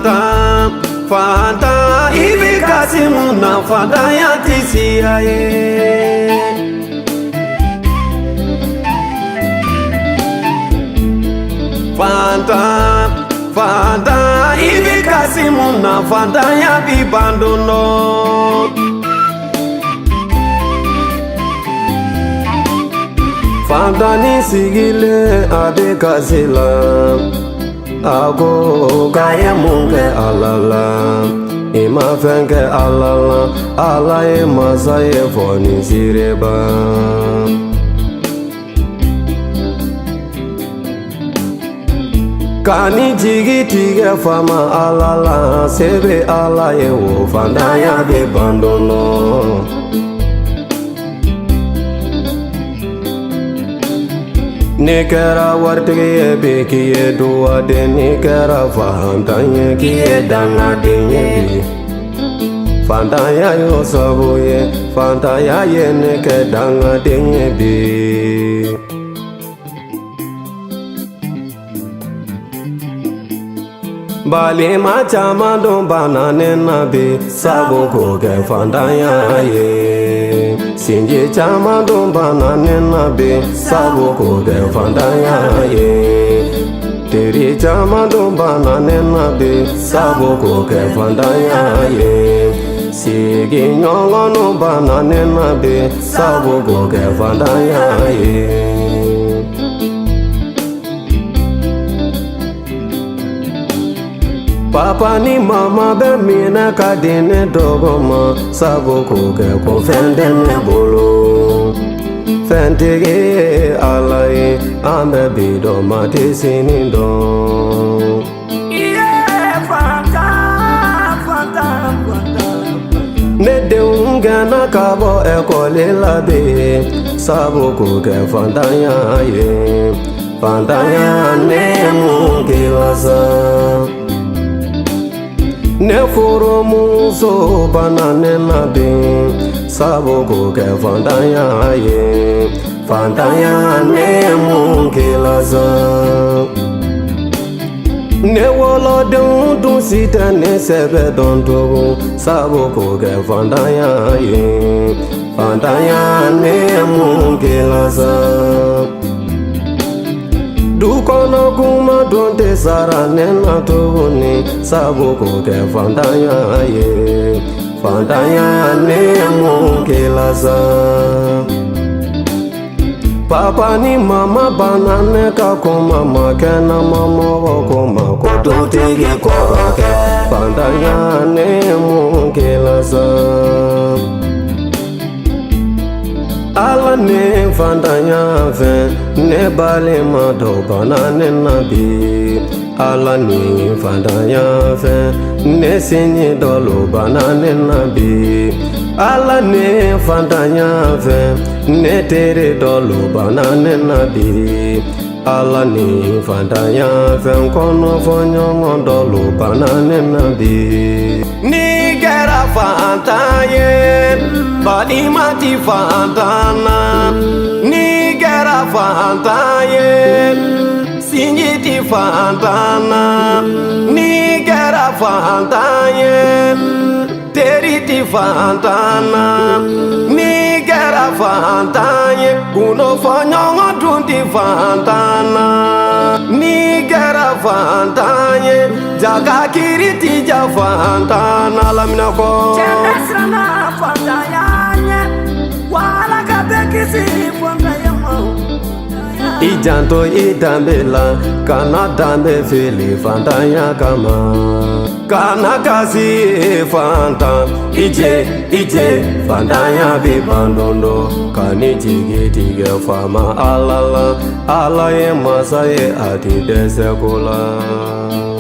Fantan, fantan, i bɛ kasi mun na? Fantanya tɛ siya ye. Fantan, fantan, i bɛ kasi mun na? Fantanya bi ban don dɔ. Fantanni sigilen, a bɛ kasi la. A ko k'a ye mun kɛ Ala la? I ma fɛn kɛ Ala la. Ala ye masa ye, fɔ ni sireba. Ka ni jigi tigɛ fama Ala la, se bɛ Ala ye o, fantanya bɛ ban don dɔ. N'i kɛra waritigi ye bi, k'i ye duwaden. N'i kɛra fantan ye, k'i ye dangaden ye bi. Fantanya y'o sabu ye, fantanya ye ne kɛ dangaden ye bi. Balima caman dun banna ne na bi, sabu k'o kɛ fantanya ye. Sinji caman dun banna ne na bi, sabu k'o kɛ fantanya ye. Teri caman dun banna ne na bi, sabu k'o kɛ fantanya ye. Sigiɲɔgɔnw banna ne na bi, sabu k'o kɛ fantanya ye. Papa ni mama bɛ minɛ ka di ne dɔgɔ ma, sabu k'o kɛ ko fɛn tɛ ne bolo. Fɛntigi ye Ala ye, an bɛ bi dɔn, ma tɛ sini dɔn. Iye fantan, fantan, fantan. Ne denw gɛnna ka bɔ ekɔli la bi, sabu k'o kɛ fantanya ye. Fantanya ne mun k'i la sa? Ne furumuso banna ne na bi, sabu k'o kɛ fantanya ye. Fantanya ne mun k'i la sa? Ne wolodenw dun si tɛ ne sɛbɛ dɔn tugun, sabu k'o kɛ fantanya ye. Fantanya ne mun k'i la sa? Du kɔnɔ kuma dun tɛ sara ne na tuguni, sabu k'o kɛ fantanya ye. Fantanya ne mun k'i la sa? Papa ni mama banna ne ka kuma ma, kɛnɛma mɔgɔ ko ma ko dutigi kɔrɔkɛ. Fantanya ne mun k'i la sa? Ala ne fantanya fɛ, ne balima dɔ banna ne na bi. Ala ni fantanya fɛ, ne sinji dɔlu banna ne na bi. Ala ne fantanya fɛ, ne teri dɔlu banna ne na bi. Ala ni fantanya fɛ, n kɔnɔfɔ ɲɔgɔn dɔlu banna ne na bi. N'i kɛra fantan ye, balima ti fantan na. N'i kɛra fantan ye, sinji ti fantan na. N'i kɛra fantan ye, teri ti fantan na. N'i kɛra fantan ye, gundo fɔ ɲɔgɔn dun ti fantan na. N'i kɛra fantan ye, jaga kiri ti ja fantan na. Laminɛ kɔ. Cɛ bɛɛ siranna fantanya ɲɛ, wa Ala ka bɛɛ kisi fantanya ma. I janto i danbe la, kana danbe fili fantanya kama. Kana kasi fantan, i je i je, fantanya bi ban don dɔ. Kan'i jigi tigɛ faama Ala la, Ala ye masa ye, a ti dɛsɛ ko la.